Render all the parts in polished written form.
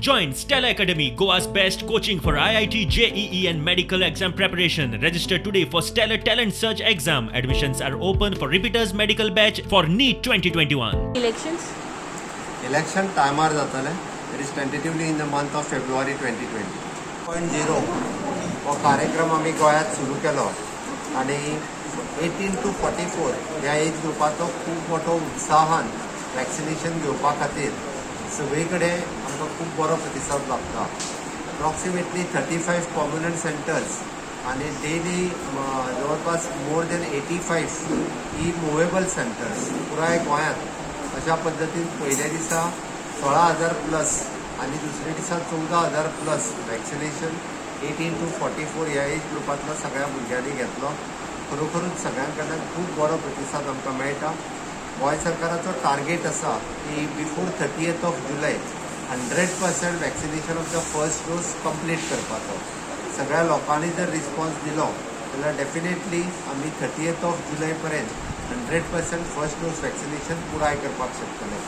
Join Stellar Academy, Goa's best coaching for IIT, JEE and medical exam preparation. Register today for Stellar Talent Search exam. Admissions are open for repeaters medical batch for NEET 2021. Elections? Election टायमार जातले. It is tentatively in the month of February 2020.0 हो कार्यक्रम आमी गोंयांत सुरू केलो आनी 18 to 44 ह्या एज ग्रुपाचो खूब मोठो उत्साहान वॅक्सिनेशन घेवपा खातीर सगळी कडेन आमकां खूब बरो प्रतिसाद लाभता. अप्रॉक्सिमेटली 35 कॉम्युनल सेंटर्स आनी डेली जवळपास मोर देन 85 ही मुवेबल सेंटर्स पुराय गोंयांत अशा पद्दतीन पयल्या दिसा 16,000 प्लस आनी दुसऱ्या दिसा 14,000 प्लस वॅक्सिनेशन 18 to 44 ह्या एज ग्रुपांतलो सगळ्या भुरग्यांनी घेतलो. खरोखरूच सगळ्यां कडल्यान खूब बरो प्रतिसाद आमकां मेळटा. गोंय सरकाराचो टार्गेट आसा की before 30th of July 100% vaccination of the first dose complete करपाचो. सगळ्या लोकांनी जर रिस्पॉन्स दिलो जाल्यार डेफिनेटली आमी 30th of जुलय पर्यंत 100% फर्स्ट डोस वॅक्सिनेशन पुराय करपाक शकतले.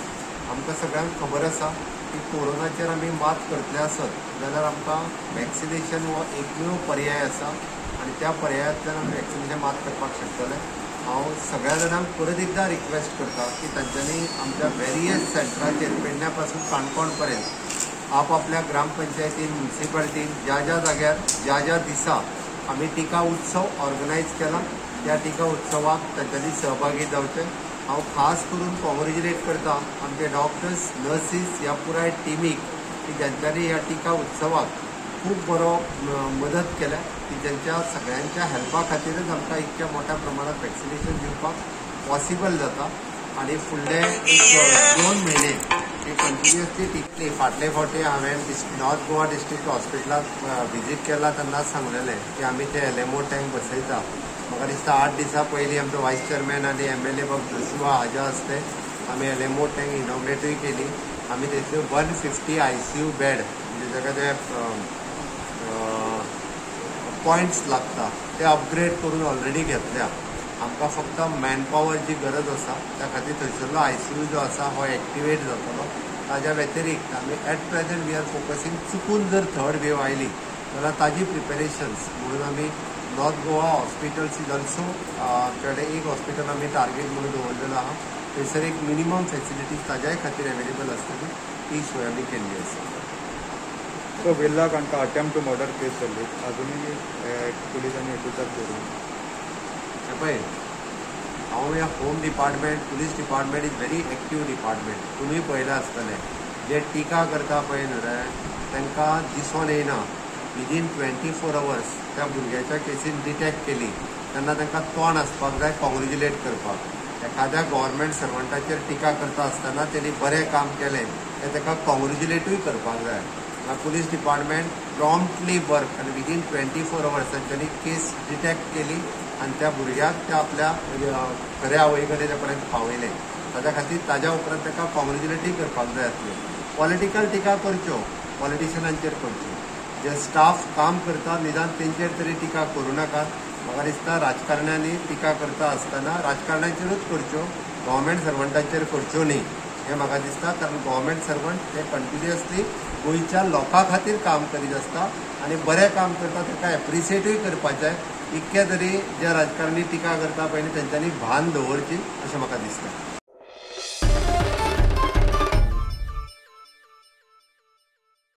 आमकां सगळ्यांक खबर आसा की कोरोनाचेर आमी मात करतले आसत जाल्यार आमकां वॅक्सिनेशन हो एकमेव पर्याय आसा आनी त्या पर्यायांतल्यान आमी वॅक्सिनेशन मात करपाक शकतले. हांव सगळ्या जाणांक परत एकदां रिक्वेस्ट करता की तांच्यांनी आमच्या वेरियस सेंटराचेर पेडण्या पासून काणकोण पर्यंत आपआपल्या ग्रामपंचायतीन, म्युनिसिपालिटीन ज्या ज्या जाग्यार ज्या ज्या दिसा आमी टिका उत्सव ऑर्गनायज केला त्या टिका उत्सवाक तांच्यांनी सहभागी जावचें. हांव खास करून कॉंग्रेच्युलेट करता आमचे डॉक्टर्स, नर्सीस ह्या पुराय टिमीक की ज्यांच्यांनी ह्या टिका उत्सवाक खूब बरो मदत केल्या की ज्यांच्या सगळ्यांच्या हेल्पा खातीरच आमकां इतक्या मोठ्या प्रमाणात वॅक्सिनेशन दिवपाक पॉसिबल जाता. आनी फुडले एक 2 म्हयने हे कंटिन्युअसली टिकली. फाटले फावटी हांवें नॉर्थ गोवा डिस्ट्रिक्ट हॉस्पिटलाक विजीट केला तेन्ना सांगलेलें की आमी ते LMO tank बसयता. म्हाका दिसता 8 दिसां पयलीं आमचो वायस चेअरमॅन आनी MLA बाब जोशुआ हाज्या हस्ते आमी LMO tank इनॉग्रेटूय केली. आमी थंयसर 150 ICU bed म्हणजे जाका ते पॉयंट्स लागता ते अपग्रेड करून ऑलरेडी घेतल्या. आमकां फक्त मॅनपावरची गरज आसा, त्या खातीर थंयसरलो ICU जो आसा हो एक्टिवेट जातलो. ताज्या व्यतिरिक्त आमी at present we are focusing चुकून जर थर्ड वेव आयली जाल्यार ताजी प्रिपेरेशन्स म्हणून आमी north Goa hospitals is also आमचे कडेन एक हॉस्पिटल आमी टार्गेट म्हणून दवरलेलो आहा. थंयसर एक मिनिमम फेसिलिटीज ताज्याय खातीर एवेलेबल आसतली ती सोय आमी केल्ली आसा. सो वेल्ला तांकां अटेम्प्ट टू मर्डर केस जाल्ली अजुनूय पुलिसांनी हेतूचाक धरून पळय हांव ह्या home department, police department is very active department. तुमी पळयलां आसतलें जे टिका करता पळय न्हू रे तांकां दिसोन येयना. विदीन 24 अवर्स त्या भुरग्याच्या केसीन डिटेक्ट केली तेन्ना तांकां तोंड आसपाक जाय कॉंग्रेच्युलेट करपाक. एखाद्या गव्हर्मेंट सर्वंटाचेर टिका करता आसतना तेणी बरें काम केलें तें ताका कॉंग्रेच्युलेटूय करपाक जाय. पुलीस डिपार्टमेंट प्रॉम्प्टली वर्क आनी विदीन 24 अवर्स तांच्यांनी केस डिटेक्ट केली आनी त्या भुरग्याक त्या आपल्या खऱ्या आवय कडेन त्या पर्यंत पावयलें. ताज्या खातीर ताज्या उपरांत ताका कॉंग्रेच्युलेटूय करपाक जाय आसलें. पॉलिटिकल टिका करच्यो, पॉलिटिशनांचेर करच्यो, जे स्टाफ काम करता निदान तेंचेर तरी टिका करूं नाकात. म्हाका दिसता राजकारण्यांनी टिका करता आसतना राजकारण्यांचेरूच करच्यो, गव्हर्मेंट सर्वंटांचेर करच्यो न्ही हें म्हाका दिसता. कारण गव्हर्मेंट सर्वंट हे कंटिन्युअसली गोंयच्या लोकां खातीर काम करीत आसता आनी बरें काम करता ताका एप्रिसिएटूय करपाक जाय. इतकें तरी जे राजकारणी टिका करता पळय तेंच्यांनी भान दवरची अशें म्हाका दिसता.